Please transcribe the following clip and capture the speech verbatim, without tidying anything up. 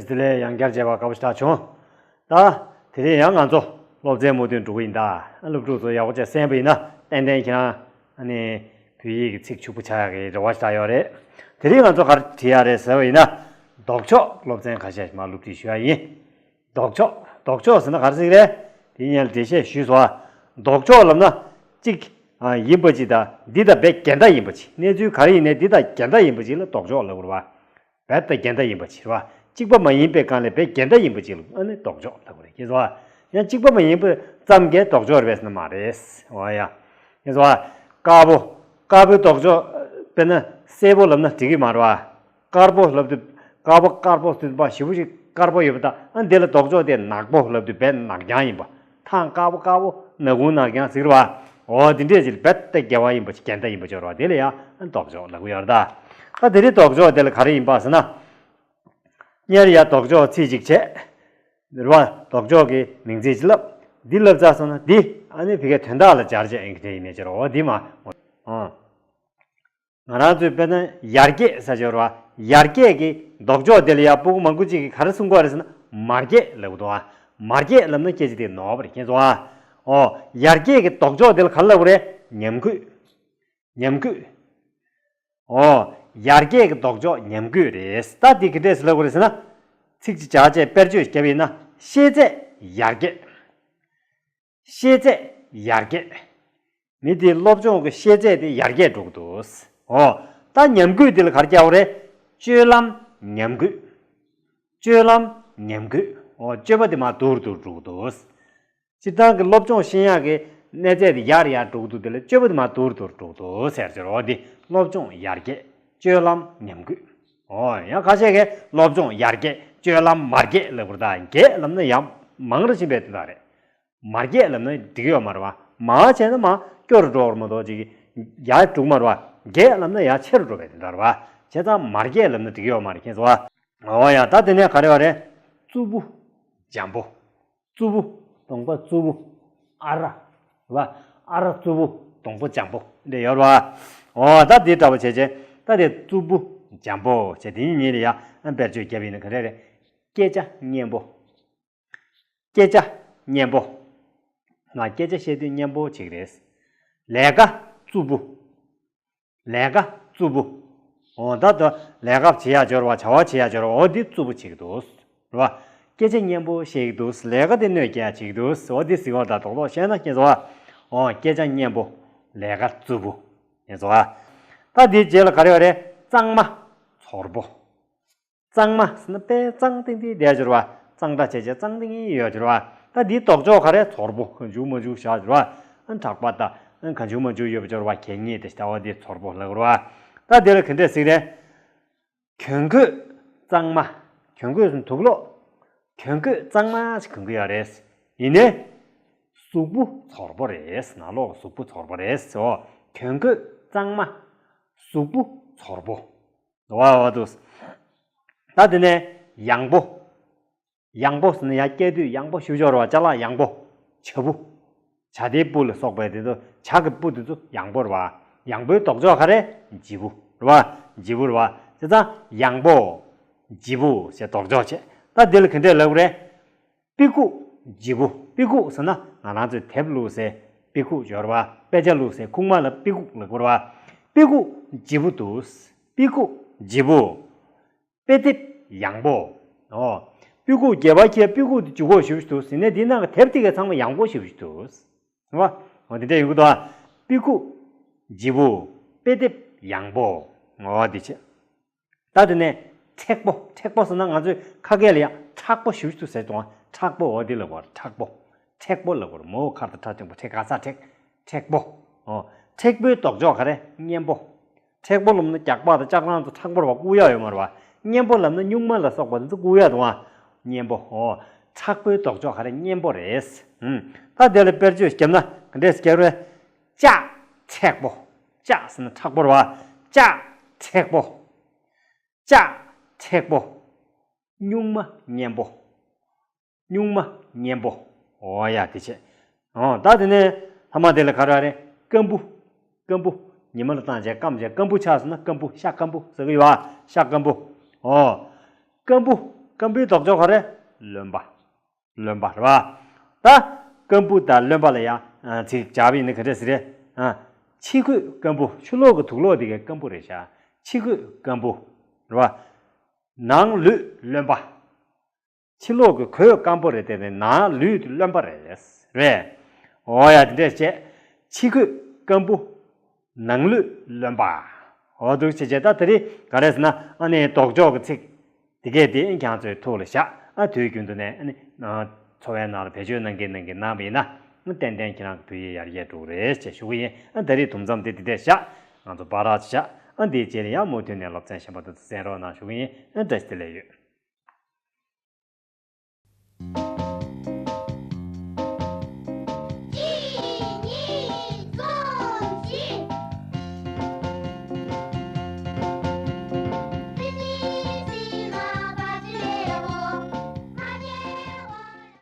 དེ་ལས་ཡང་བསྐྱར་མཇལ་བ་དགའ་པོ་ཞེ་དྲག་བྱུང་། ད་དེ་རིང་ཡང་ང་ཚོ་སློབ་ཚན་མུ་མཐུད་འགྲོ་གི་ཡིན་ད། སློབ་ཕྲུག་ཚོ་ཡག་པོ་བྱས་གསན་པ་ཡིན་ན་ཏན་ཏན་ཁྱེད་རང་ཨ་ནི་བོད་ཡིག་གི་ཚིག་ཕྱུག་པོ་ཆགས་ཡག་གི་རེ་བ་ཞེ་དྲག་ཡོད་རེད། དེ་རིང་ང་ཚོ་ག་རེ་བྲིས་ཡག་རེད་ཟེར་བ་ཡིན་ན། ལྡོག་ཕྱོགས། སློབ་ཚན་ཁ་ཤས་ཤིག་མར་སློབ་ཁྲིད་ཞུ་ཡག་ཡིན། ལྡོག་ཕྱོགས། ལྡོག་ཕྱོགས་ཟེར་ན་ག་རེ་ཟེར་གི་རེད། དེ་སྔོན་ལ་འགྲེལ་བཤད་ཞུས་སོང་ཨ། ལྡོག་ཕྱོགས་ལབ་ན་གཅིག་ཨ་ཡིན་པ་ཅིག་དང་འདི་དང་རྦད་འགལ་ཟླ་ཡིན་པ་ཅིག་གནས་ཚུལ་ག་རེ་ཡིན་ནའི་འདི་དང་འགལ་ཟླ་ཡིན་པ་ཅིག་ལ་ལྡོག་ཕྱོགས་ལབ་དགོས་རེད་བ། རྦད་དེ་འགལ་ཟླ་ཡིན་པ་ཅིག་རེད་བ། གཅིག་པ་མ་ཡིན་པའི་སྒང་ལ་རྦད་འགལ་ཟླ་ཡིན་པ་ཅིག་ལ་ཨ་ནི་ལྡོག་ཕྱོགས་ལབ་དགོས་རེད། ཤེས་སོང་ཨ། ཡང་གཅིག་པ་མ་ཡིན་པ་ཙམ་གྱི་ལྡོག་ཕྱོགས་རེད་པས་ཟེར་ན་མ་རེད། འོ་ཡ། ཤེས་སོང་ཨ། དཀར་པོ། དཀར་པོའི་ལྡོག་ཕྱོགས། དཔེར་ན་སེར་པོ་ལབ་ན་འགྲིག་གི་མ་རེད་བ། དཀར་པོ་ལབ་དུས་དཀར་པོ། དཀར་པོ་ཟེར་དུས་ཞེ་པོ་ཞིག་དཀར་པོ་ཡོད་པ་དང་། ཨ་འདི་ལ་ལྡོག་ཕྱོགས་དེ་ནག་པོ་ལབ་དུས་རྦད་ནག་རྐྱང་ཡིན་པ། ཐང་དཀར་པོ་དཀར་པོ། ནག་ཁུང་ནག་རྐྱང་ཟེར་བ། འོ་དེ་འདྲས་ཅིག་རྦད་དེ་འགལ་བ་ཡིན་པ་ཅིག་འགལ་ཟླ་ཡིན་པ་ཅིག་ཡོད་རེད་བ། དེ་ལ་ཡང་ལྡོག་ཕྱོགས་ལབ་ཀྱི་ཡོད་རེད་ད། ད་དེ་རིང་ལྡོག་ཕྱོགས་དེ་ལ་ག་རེ་ཡིན་པ་ཟེར་ན། སྔོན་ལ་ཡ་ལྡོག་ཕྱོགས་ཚིག་ཅིག་བྱས། རེད་བ། ལྡོག་ཕྱོགས་ཀྱི་མིང་ཚིག་ཅིག་ལབ། འདི་ལབ་ཚར་སོང་ན་འདི་ཨ་ནི་ཕ་གིའི་དོན་དག་ལ་སྦྱར་བྱས་ཡིན་གྱི་རེད། ཡིན་ནའི་ཅིག་རེད་བ། འོ་འདི་མ། ཨོ། ང་རང་ཚོས་དཔེར་ན་ཡར་རྒྱས་ཟེར་གྱི་ཡོད་རེད་བ། ཡར་རྒྱས་ཀྱི་ལྡོག་ཕྱོགས་དེ་ལ་ཡ་སྤུ་གུ་མང་པོ་ཅིག་གིས་ག་རེ་གསུང་གི་ཡོད་རེད་ཟེར་ན་མར་རྒྱས་ལབ་ཀྱི་འདུག་ཨ། མར་རྒྱས་ལབ་ན་སྐད་ཆ་དེ་ནོར་བ་རེད། མཁྱེན་སོང་ཨ། ཨོ། ཡར་རྒྱས་ཀྱི་ལྡོག་ཕྱོགས་དེ་ལ་ག་རེ་ལབ་དགོས་རེད། ཉམས་རྒུད། ཉམས་རྒུད། ཨོ། ཡར་རྒྱས་ཀྱི་ལྡོག་ཕྱོགས་ཉམས་རྒུད་རེད། ད་འདི་ག་འདྲས་ལབ་དགོས་རེད་ཟེར་ན། ཚིག་གཅིག་བྱས་དཔེར་བརྗོད་བརྒྱབ་པ་ཡིན་ན། ཤེས་ཚད་ཡར་རྒྱས། ཤེས་ཚད་ཡར་རྒྱས། མི་དེའི་སློབ་སྦྱོང་གི་ཤེས་ཚད་དེ་ཡར་རྒྱས་འགྲོ་གི་འདུག། ཨོ། ད་ཉམས་རྒུད་དེ་ལ་ག་རེ་རྒྱག་དགོས་རེད། སྤྱོད་ལམ་ཉམས་རྒུད། སྤྱོད་ལམ་ཉམས་རྒུད། ཨོ། སྤྱོད་པ་དེ་མར་སྡུག་རུ་སྡུག་རུ་འགྲོ་གི་འདུག། སྤྱིར་བཏང་གི་སློབ་སྦྱོང་ཤེས་ཡག་གི་གནས་ཚད་དེ་ཡར་ཡར་འགྲོ་གི་འདུག། དེ་ལ་སྤྱོད་པ་དེ་མར་སྡུག་རུ་སྡུག་རུ་འགྲོ་གི་འདུག་ཟེར་གྱི་རེད། འོ་འདི་སློབ་སྦྱོང་ཡར་རྒྱས། སྤྱོད་ལམ་ཉམས་རྒུད། འོ་ཡང་ཁ་ཤས་ཀྱིས་སློབ་སྦྱོང་ཡར་རྒྱས། སྤྱོད་ལམ་མར་རྒྱས་ལབ་དགོས་རེད་ད། རྒྱས་ལབ་ན་ཡང་མང་རུ་ཕྱིན་པའི་དོན་དག་རེད། མར་རྒྱས་ལབ་ན་འགྲིག་ཡོད་མ་རེད་བ། མར་བྱས་ན་མར་སྐྱོ་རུ་འགྲོ་བར་མ་གཏོགས་ཅིག་ཡར་འགྲོ་གི་མ་རེད་བ། རྒྱས་ལབ་ན་ཡར་ཆེ་རུ་འགྲོ་བའི་དོན་དག་རེད་བ། བྱས་ཙང་མར་རྒྱས་ལབ་ན་འགྲིག་ཡོད་མ་རེད། མཁྱེན་སོང་བ། འོ་ཡ། ད་དེ་ནས་ག་རེ་བ་རེད། རྩུབ་པོ། འཇམ་པོ། རྩུབ་པོ། གདོང་པ་རྩུབ་པོ། ཨ་ར། རེད་བ། ཨ་ར་རྩུབ་པོ། གདོང་པ་འཇམ་པོ་འདྲ་ཡོད་རེད་བ། འོ་ད་དེ་འདྲ་བ་བྱས་བྱས། ད་དེ་རྩུབ་པོ་འཇམ་པོ་བྱས་དེ་གཉིས་ལ་ཡ་དཔེར་བརྗོད་བརྒྱབ་པ་ཡིན་ན་ག་འདྲ་རེད། སྐད་ཆ་སྙན་པོ། སྐད་ཆ་སྙན་པོ། ང་སྐད་ཆ་བཤད་དུས་སྙན་པོ་བྱེད་ཀྱི་རེད། ལས་ཀ་རྩུབ་པོ། ལས་ཀ་རྩུབ་པོ། འོ་ད་ལྟ་ལས་ཀ་བྱེད་ཡག་འབྱོར་བ། བྱ་བ་བྱེད་ཡག་འབྱོར་བ། འོ་འདི་རྩུབ་པོ་བྱེད་ཀྱི་འདུག། རེད་བ། སྐད་ཆ་སྙན་པོ་བཤད་ཀྱི་འདུག། ལས་ཀ་དེ་གནོད་སྐྱེལ་ཡག་བྱེད་ཀྱི་འདུག། འོ་འདི་ཟེར་བ་དང་རྡོག་རྡོག་བཤད་ན། མཁྱེན་སོང་བ། འོ་སྐད་ཆ་སྙན་པོ། ལས་ཀ་རྩུབ་པོ། མཁྱེན་སོང་བ། ད་འདིའི་རྗེས་ལ་ག་རེ་ཡོད་རེད། གཙང་མ། ཚོར་པོ། གཙང་མ་ཟེར་ན་དཔེ་གཙང་ཏིང་ཏིང་བསྡད་ཡོད་རེད་བ། གཙང་སྦྲ་བྱས་བྱས་གཙང་ཏིང་ཏིང་ཡོད་རེད་བ། ད་འདིའི་ལྡོག་ཕྱོགས་ག་རེ། ཚོར་པོ། གང་བྱུང་མང་བྱུང་བཞག་ཡོད་རེད་བ། ཨ་དྲེགས་པ་དང་ཨ་གང་བྱུང་མང་བྱུང་ཡོད་པ་ཅིག་ཡོད་རེད་བ། གད་སྙིགས་དེ་ལྟ་བུ་འདི་ཚོར་པོ་ལབ་ཀྱི་རེད་བ། ད་འདི་ལ་ག་འདྲས་ཟེར་གྱི་རེད། གྱོན་གོས་གཙང་མ། གྱོན་གོས་ཟེར་ན་དུག་ལོག། གྱོན་གོས་གཙང་མ་ཞིག་གྱོན་གྱི་ཡོད་རེད། ཡིན་ནའི་གཟུགས་པོ་ཚོར་པོ་རེད། ནང་ལོགས་གཟུགས་པོ་ཚོར་པོ་རེད། འོ། གྱོན་གོས་གཙང་མ། གཟུགས་པོ་ཚོར་པོ། འོ་འོ་འདུག། ད་དེ་ནས་ཡང་པོ། ཡང་པོ་ཟེར་ན་ཡར་བསྐྱལ་དུས་ཡང་པོ་ཞེ་པོ་ཅིག་ཡོད་རེད་བ། ཅ་ལག་ཡང་པོ། བྱ་སྤུ། བྱ་དེའི་སྤུ་ལ་སོགས་པའི་དེ་ཚོ། བྱ་གི་སྤུ་དེ་ཚོ་ཡང་པོ་རེད་བ། ཡང་པོའི་ལྡོག་ཕྱོགས་ག་རེ། ལྗིད་པོ་རེད་བ། ལྗིད་པོ་རེད་བ། བྱས་ཙང་ཡང་པོ། ལྗིད་པོ་ཞེས་ལྡོག་ཕྱོགས་བྱས། ད་དེ་ལ་ག་འདྲས་ལབ་དགོས་རེད། པི་ཁུག་ལྗིད་པོ། པི་ཁུག་ཟེར་ན་ང་རང་ཚོས་དེབ་བླུགས་སའི་པི་ཁུག་ཡོད་རེད་བ། དཔེ་ཆ་བླུགས་སའི་ཁུག་མ་ལ་པི་ཁུག་ལབ་དགོས་རེད་བ། པི་ཁུག་ལྗིད་པོ་འདུག། པི་ཁུག་ལྗིད་པོ། དཔེ་དེབ་ཡང་པོ། ཨོ། པི་ཁུག་སྒལ་པར་འཁྱེར། པི་ཁུག་དེ་ལྗིད་ཁོག་ཞེ་པོ་ཞིག་འདུག་ཟེར་ནས། དེའི་ནང་གི་དེབ་དེ་གའི་ཚང་མ་ཡང་པོ་ཞེ་པོ་ཞིག་འདུག། རེད་བ། འོ་དེ་འདྲ་ཡོང་གི་འདུག་ཨ། པི་ཁུག་ལྗིད་པོ། དཔེ་དེབ་ཡང་པོ། འོ་དེ་བྱས། ད་དེ་ནས་མཁྲེགས་པོ། མཁྲེགས་པོ་ཟེར་ན་ང་ཚོས་ཁ་སྐད་ལ་ཡང་མཁྲེགས་པོ་ཞེ་པོ་ཞིག་འདུག་ཟེར་གྱི་འདུག་ཨ། མཁྲེགས་པོ། འོ་དེ་ལབ་དགོས་རེད། མཁྲེགས་པོ། མཁྲེགས་པོ་ལབ་དགོས་རེད། མོ་ཁ་དང་ཁྲ་འགྲེང་བུ་མཁྲེགས། ག་ས་མཁྲེགས། མཁྲེགས་པོ། འོ། མཁྲེགས་པོའི་ལྡོག་ཕྱོགས་ག་རེ། སྙན་པོ། མཁྲེགས་པོ་ལབ་ན་རྒྱགས་པ་དང་ལྕགས་སྒྲོག་ཚོ་མཁྲེགས་པོ་རེད་བ། བཀུག་ཡག་ཡོད་མ་རེད་བ། སྙན་པོ་ལབ་ན་སྨྱུག་མ་ལ་སོགས་པ་དེ་ཚོ་བཀུག་ཡག་འདུག་ཨ། སྙན་པོ། འོ། མཁྲེགས་པོའི་ལྡོག་ཕྱོགས་ག་རེ། སྙན་པོ་རེད། ཨུམ། ད་དེ་ལ་དཔེར་བརྗོད་བརྒྱབ་ན་ག་འདྲས་བརྒྱབ་རེད། ལྕགས་མཁྲེགས་པོ། ལྕགས་ཟེར་ན་མཁྲེགས་པོ་རེད་བ། ལྕགས་མཁྲེགས་པོ། ལྕགས་མཁྲེགས་པོ། སྨྱུག་མ་སྙན་པོ། སྨྱུག་མ་སྙན་པོ། འོ་ཡ་དེ་བྱས། འོ་ད་དེ་ནས་ཐ་མ་དེ་ལ་ག་རེ་རེད། སྐམ་པོ། སྐམ་པོ། ཉི་མ་ལ་བཏང་བྱས་སྐམ་བྱས་སྐམ་པོ་ཆགས་སོང་ན་སྐམ་པོ། ཤ་སྐམ་པོ་ཟེར་གི་ཡོད་ཨ། ཤ་སྐམ་པོ། འོ། སྐམ་པོ། སྐམ་པོའི་ལྡོག་ཕྱོགས་ག་རེ། རློན་པ། རློན་པ་རེད་བ། ད་སྐམ་པོ་དང་རློན་པ་ལ་ཡང་ཚིག་སྦྱར་བ་ཡིན་ན་ག་འདྲ་ཟེར་རེད། ཕྱི་ཁོག་སྐམ་པོ། ཕྱི་ལོགས་ཀྱི་དུག་ལོག་དེ་གའི་སྐམ་པོ་རེད་ཤག་ཕྱི་ཁོག་སྐམ་པོ་རེད་བ། ནང་ལུས་རློན་པ། ཕྱི་ལོགས་ཀྱི་གོས་སྐམ་པོ་རེད་དེ། ནང་ལུས་རློན་པ་རེད། རེད། འོ་ཡ། དེ་འདྲས་བྱས། ཕྱི་ཁོག་སྐམ་པོ། ནང་ལུས་རློན་པ། འོ་འདུག་བྱས་བྱས། ད་དེ་རིང་ག་རེ་ཟེར་ན། ཨ་ནི་ལྡོག་ཕྱོགས་ཀྱི་ཚིག་དེ་གས་དེ་ཁྱེད་རང་ཚོའི་ཐུགས་ལ་བཞག་ཨ། དུས་རྒྱུན་དུ་ནས་ཨ་ནི་འཚོ་བའི་ནང་ལ་བེད་སྤྱོད་གནང་གིན་གནང་གིན་གནང་བ་ཡིན་ན། ཏན་ཏན་ཁྱེད་རང་གི་བོད་ཡིག་ཡར་རྒྱས་འགྲོ་གི་རེད་ཅེས་ཞུ་གི་ཡིན། ཨ། ད་རེས་དུམ་མཚམས་དེ་འདི་འདྲས་བཞག་ང་ཚོ་བར་བཞག་ཨ། འདིའི་རྗེས་ལ་ཡང་མུ་མཐུད་ནས་སློབ་ཚན་གཞན་པ་དེ་ཚོ་གསན་རོགས་གནང་ཞུ་གི་ཡིན། ཨ། བཀྲ་ཤིས་བདེ་ལེགས་ཡོད།